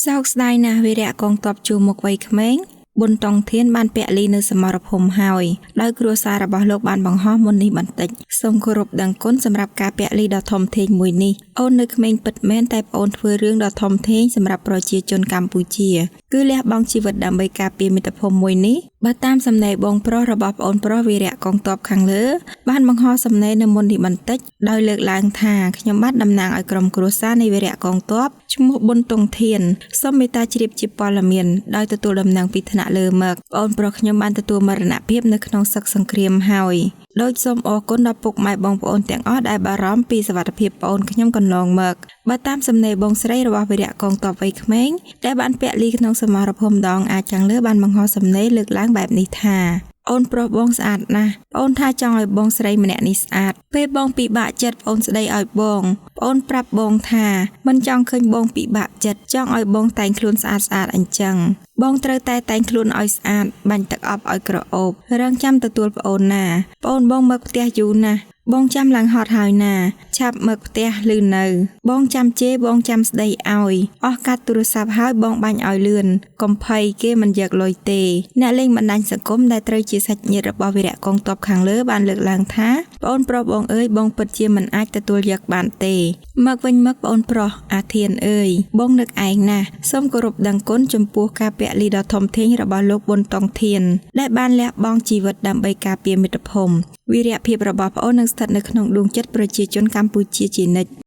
សោកស្ដាយណាស់វីរៈកងទ័ពជួរមុខវ័យក្មេងប៊ុនតុងធានបានពលីនៅសមរភូមិហើយដោយគ្រួសាររបស់លោកបានបង្ហោះមុននេះបន្តិចសូមគោរពដឹងគុណសម្រាប់ការពលីដ៏ធំធេងមួយនេះអូននៅក្មេងពិតមែនតែប្អូនធ្វើរឿងដ៏ធំធេងសម្រាប់ប្រជាជនកម្ពុជាគឺលះបង់ជីវិតដើម្បីការពារមាតុភូមិមួយនេះបើតាមសំណេរបងប្រុសរបស់ប្អូនប្រុសវីរៈកងទ័ពខាងលើបានបង្ហោះសំណេរនៅមុននេះបន្តិចដោយលើកឡើងថាខ្ញុំបាទតំណាងឲ្យក្រុមគ្រួសារនៃវីរៈកងទ័ពឈ្មោះប៊ុនតុងធានសូមមេត្តាជ្រាបជាព័ត៌មានដោយទទួលដំណឹងពីថ្នាក់លើមកប្អូនប្រុសខ្ញុំបានទទួលមរណភាពនៅក្នុងសឹកសង្គ្រាមហើយដោយសូមអរគុណដល់ពុកម៉ែបងប្អូនទាំងអស់ដែលបារម្ភពីសុវត្ថិភាពប្អូនខ្ញុំកន្លងមកបើតាមសំណេរបងស្រីរបស់វីរៈកងទ័ពវ័យក្មេងដែលបានពលីក្នុងសមរភូមិដងអាចខាងលើបានបង្ហោះសំណេរលើកឡើងបែបនេះថាអូនប្រុសបងស្អាតណាស់ប្អូនថាចង់ឲ្យបងស្រីម្នាក់នេះស្អាតពេលបងពិបាកចិត្តប្អូនស្ដីឲ្យបងប្អូនប្រាប់បងថាមិនចង់ឃើញបងពិបាកចិត្តចង់ឲ្យបងតែងខ្លួនស្អាតស្អាតអញ្ចឹងបងត្រូវតែតែងខ្លួនឲ្យស្អាតបាញ់ទឹកអប់ឲ្យក្រអូបរងចាំទទួលប្អូនណាប្អូនបងមកផ្ទះយូរណាស់បងចាំឡើងហត់ហើយណាឆាប់មកផ្ទះលឺនៅបងចាំជេរបងចាំស្ដីឲ្យអស់កាត់ទូរស័ព្ទហើយបងបាញ់ឲ្យលឿនកុំភ័យគេមិនយកលុយទេអ្នកលេងបណ្ដាញសង្គមដែលត្រូវជាសាច់ញាតិរបស់វីរៈកងទ័ពខាងលើបានលើកឡើងថាប្អូនប្រុសបងអើយបងពិតជាមិនអាចទទួលយកបានទេមកវិញមកប្អូនប្រុសអាធានអើយបងនឹកឯងណាស់សូមគោរពដឹងគុណចំពោះការពលីដ៏ធំធេងរបស់លោកប៊ុនតុងធានដែលបានលះបង់ជីវិតដើម្បីការពារមាតុភូមិវីរភាពរបស់ប្អូននឹងស្ថិតនៅក្នុងដួងចិត្តប្រជាជនកម្ពុជាជានិច្ច។